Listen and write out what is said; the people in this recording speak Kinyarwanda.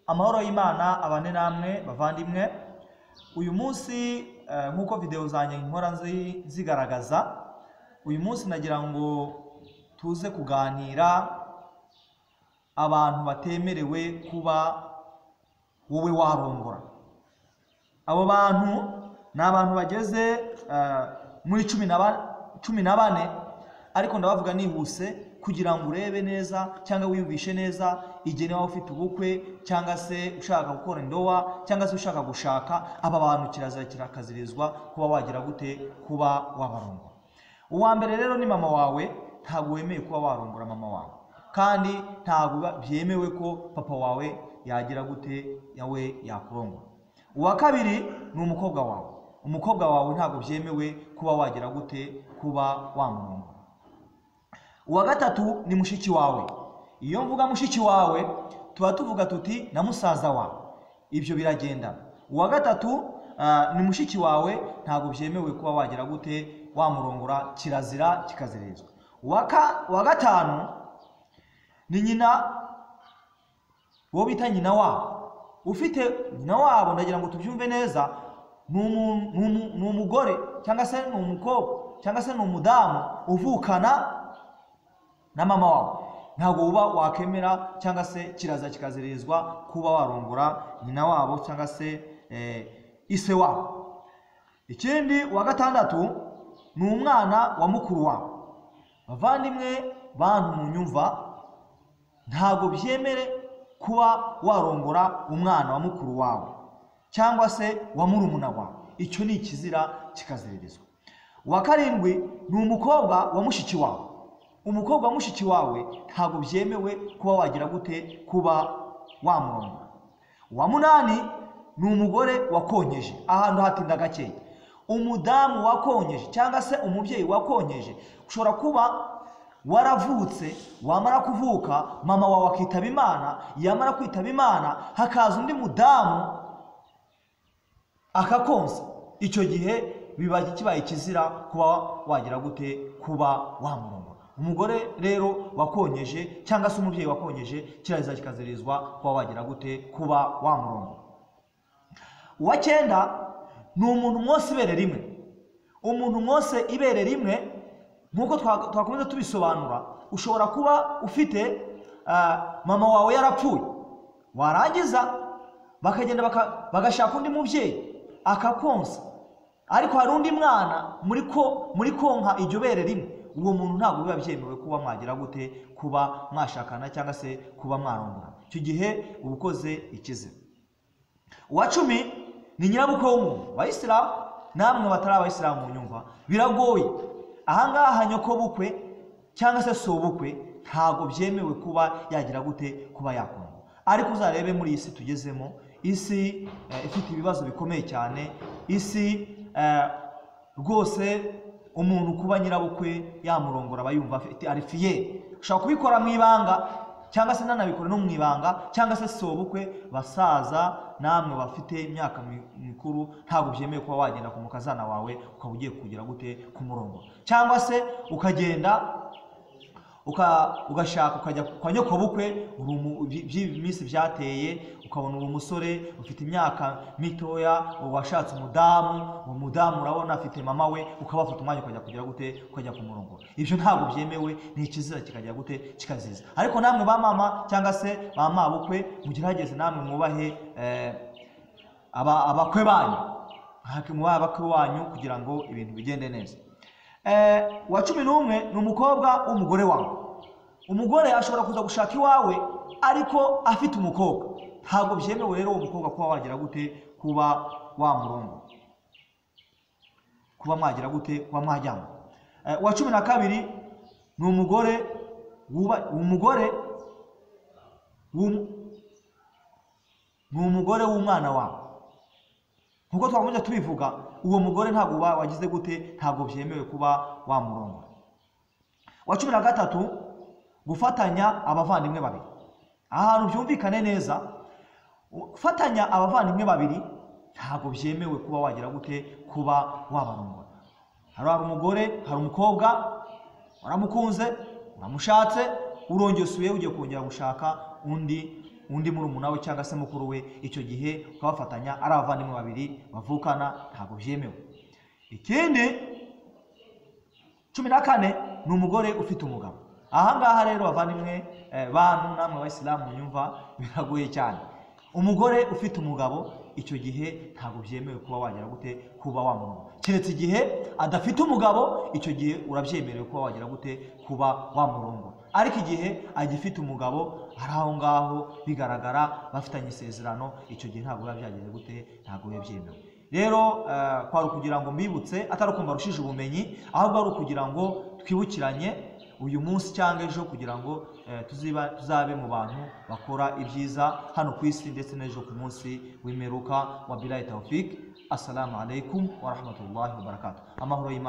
Amahoro y'Imana abane namwe bavandimwe. Uyu munsi nk'uko video zanjye nkora zigaragaza, uyu munsi nagira ngo tuze kuganira abantu batemerewe kuba wowe warongora. Abo bantu ni abantu bageze muri 14, ariko ndabavuga nihuse kugira ngo urebe neza cyangwa wiyumvishe neza igihe niba ufite ubukwe cyangwa se ushaka gukora indowa cyangwa se ushaka gushaka. Aba bantu kirazira kirakazirizwa kuba wagira gute, kuba wabarongora. Uwa mbere rero ni mama wawe. Ntabwo wemeye kuba warongora mama wawe, kandi ntabwo byemewe ko papa wawe yagira gute, yawe yakurongora. Uwa kabiri ni umukobwa wawe. Umukobwa wawe ntabwo byemewe kuba wagira gute, kuba wamurongora. Uwa gatatu ni mushiki wawe. Iyo mvuga mushiki wawe tuba tuvuga tuti na musaza wawe, ibyo biragenda. Uwa gatatu ni mushiki wawe, ntabwo byemewe kuba wagira gute, wamurongora, kirazira kikazirizwa. Uwa gatanu ni nyina, uwo bita nyina wabo. Ufite nyina wabo, ndagira ngo tubyumve neza, ni umugore cyangwa se ni umukobwa cyangwa se ni umudamu uvukana na mama wawe. Ntabwo uba wakemera cyangwa se kiraza kikazirizwa kuba warongora nyina wabo cyangwa se ise wabo. Ikindi, wa gatandatu ni umwana wa mukuru wawe. Bavandimwe bantu munyumva, ntabwo byemere kuba warongora umwana wa mukuru wawe cyangwa se wa murumuna wawe. Icyo ni ikizira kikaziririzwa. Uwa karindwi ni umukobwa wa mushiki wawe. Umukobwa wa mushiki wawe ntabwo byemewe kuba wagira gute, kuba wamurongora. Uwa munani ni umugore wakonyeje. Ahantu hatinda gakeya, umudamu wakonyeje cyangwa se umubyeyi wakonyeje, ushobora kuba waravutse, wamara kuvuka mama wawe akitaba Imana, yamara kwitaba Imana hakaza undi mudamu akakonsa. Icyo gihe biba kibaye ikizira kuba wagira gute, kuba wamurongora. Umugore rero wakonyeje cyangwa se umubyeyi wakonyeje, kirazira kikazirizwa kuba wagira gute, kuba wamurongora. Uwa cyenda ni umuntu mwose ibere rimwe. Umuntu mwose ibere rimwe, nk'uko twakomeza tubisobanura, ushobora kuba ufite mama wawe yarapfuye, warangiza bakagenda bagashaka undi mubyeyi akakonsa, ariko hari undi mwana muri konka iryo bere rimwe. Uwo muntu ntabwo biba byemewe kuba mwagira gute, kuba mwashakana cyangwa se kuba mwarongora. Icyo gihe uba ukoze ikizira. Uwa 10 ni nyirabukwe w'umuntu. Abayisilamu namwe batari abayisilamu munyumva, biragoye. Ahangaha nyoko bukwe cyangwa se sobukwe ntabwo byemewe kuba yagira gute, kuba yakongwa. Ariko uzarebe muri iyi si tugezemo, isi ifite ibibazo bikomeye cyane, isi rwose umuntu kuba nyirabukwe yamurongora aba yumva ari fiye. Ushobora kubikora mu ibanga cyangwa se nanabikora no mu ibanga, cyangwa se sobukwe. Basaza namwe bafite imyaka mikuru, ntabwo byemewe kuba wagenda ku mukazana wawe ukaba ugiye kugira gute, kumurongora, cyangwa se ukagenda ugashaka ukajya kwa nyokobukwe. By'ibi minsi byateye, ukabona uri umusore ufite imyaka mitoya, washatse umudamu, uwo mudamu urabona afite mama we, ukaba wafata umwanya ukajya kugira gute, ukajya kumurongora. Ibyo ntabwo byemewe, ni ikizira kikajya gute, kikaziza. Ariko namwe ba mama cyangwa se ba mabukwe, mugerageze namwe mwubahe abakwe banyu, mwubahe abakwe wanyu kugira ngo ibintu bigende neza. Uwa 11 ni umukobwa w'umugore wawe. Umugore ashobora kuza gushaka iwawe ariko afite umukobwa. Ntabwo byemewe rero uwo mukobwa kuba wagira gute, kuba wamurongora, kuba mwagira gute, kuba mwajyana. Uwa 12 ni umugore umugore ni umugore w'umwana wawe. Nkuko twakomeje tubivuga, uwo mugore ntabwo wagize gute, ntabwo byemewe kuba wamurongora. Uwa 13, gufatanya abavandimwe babiri. Ahantu byumvikane neza, gufatanya abavandimwe babiri ntabwo byemewe kuba wagira gute, kuba wabarongora. Hari umugore, hari umukobwa waramukunze, uramushatse, urongeye usubiye ugiye kongera gushaka undi undi murumuna we cyangwa se mukuru we, icyo gihe ukabafatanya ari abavandimwe babiri bavukana, ntabwo byemewe. Ikindi 14 ni umugore ufite umugabo. Aha ngaha rero bavandimwe, bantu namwe abayisilamu nyumva, biragoye cyane. Umugore ufite umugabo icyo gihe ntabwo byemewe kuba wagera gute kuba wamurongora, keretse igihe adafite umugabo, icyo gihe urabyemerewe kuba wagera gute kuba wamurongora. Ariko igihe agifite umugabo ari aho ngaho bigaragara bafitanye isezerano, icyo gihe ntabwo biba byageze gute, ntabwo biba byemewe. Rero kwari ukugira ngo mbibutse, atari ukumva rushije ubumenyi, ahubwo ari ukugira ngo twibukiranye uyu munsi cyangwa ejo, kugira ngo tuzabe mu bantu bakora ibyiza hano ku isi ndetse n'ejo ku munsi w'imperuka. Wa bilahi tawfik. Assalamu alaikum wa rahmatullahi wa barakatuh. Amahoro y'Imana.